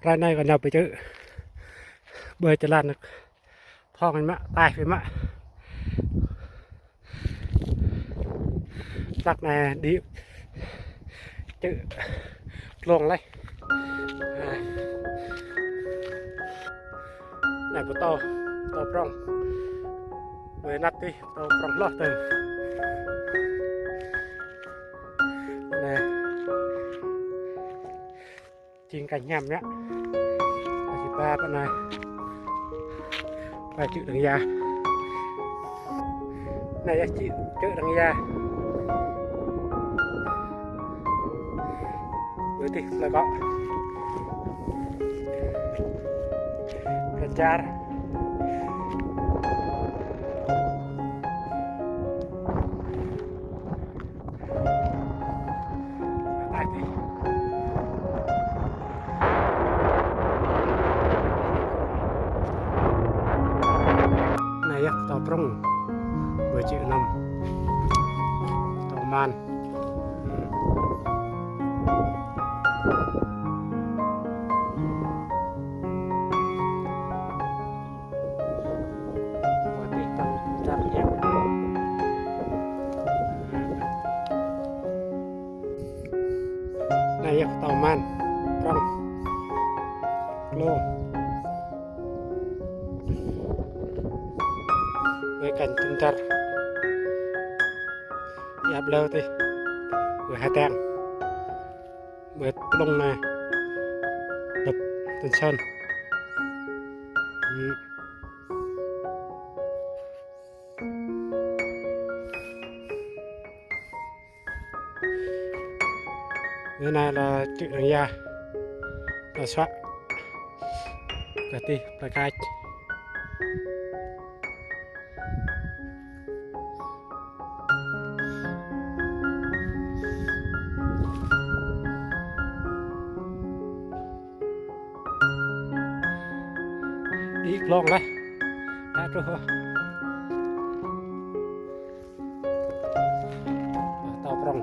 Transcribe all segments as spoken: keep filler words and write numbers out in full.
Hrơi anai kâo nao pơ čư̆. Ƀơi jơlan phŏng mă, taih mă. Hlăk anai đĭ čư̆ glông laih. Anai pơtô, pơtô prŏng. Ƀơi anăp adih pơtô prŏng hloh tơ. Anai. Jing kah ñam yơh. Kah či ba pơ anai. Ba čư̆ Đăng Ya. Anai yơh čư̆, čư̆ Đăng Ya. Ƀơi adih plơi kŏ. Plơi Čar. Anai yơh pơtô prŏng. Ƀơi čư̆ anŭn. Pơtô man. Anai yơh pơtô man, prŏng, glông. Ƀơi kăn tơm dar. Ia ƀlŏr tih. Ƀơi ha teng. Ƀơi plông anai. Đập Tân Sơn. Ƀơi anai lĕ čư̆ Đăng Ya. Lĕ suă. Kah adih plơi Kač. Đĭ glông laih. Dah truh. Pơtô prŏng.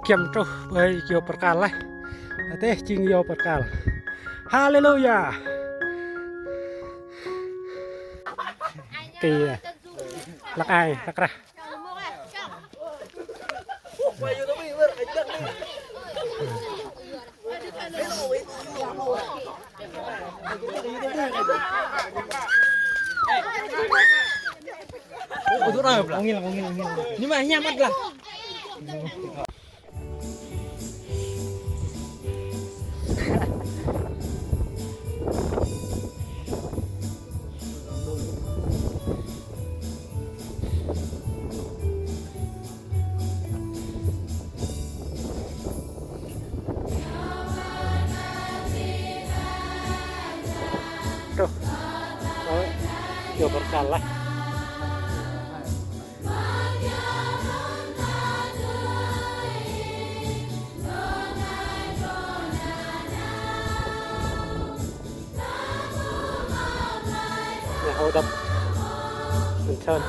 Kiăng truh ƀơi Yua Pơkal laih. Adih jing Yua Pơkal. Haleluya. Kì hlăk ai, hlăk rah. Ungil, ungil, ungil. Ini mah nyaman lah. Truh. Ơ, Yua Pơkal laih. Anai hơdăp. Ân Sơn.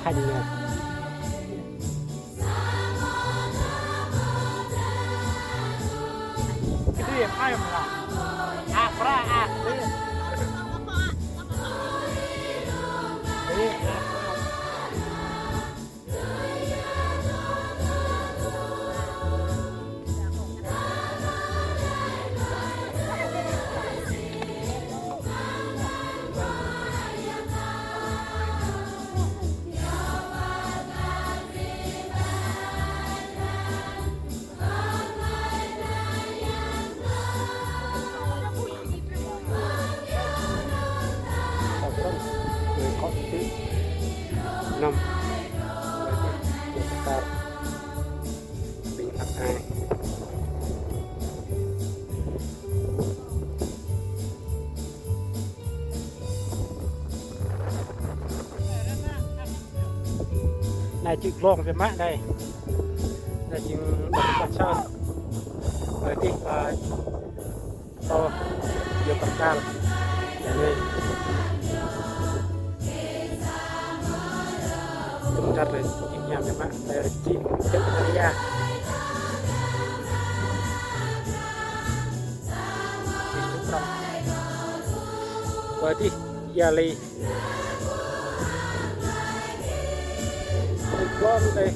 Thanh nè. Cái gì hai mà. À, pra, à. Năm. Ƀing ăt ai. Anai čư̆ glông biă mă anai. Anai jing ƀơi Ƀăng Sơn. Ƀơi tih, ơ, Ơ, yua pơkal. Anai. Tŭm dar lĕ, jing hiam biă mă, lĕ jing jăk Maria. Ƀơi tih, ia lĕ. Tih glông tih.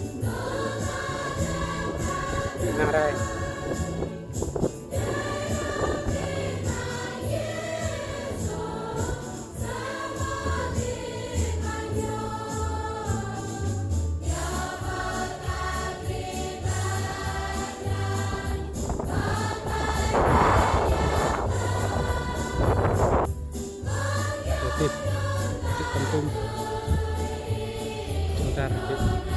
Tih nang rai. Tih, tih kơntŭm. Tŭm dar tih.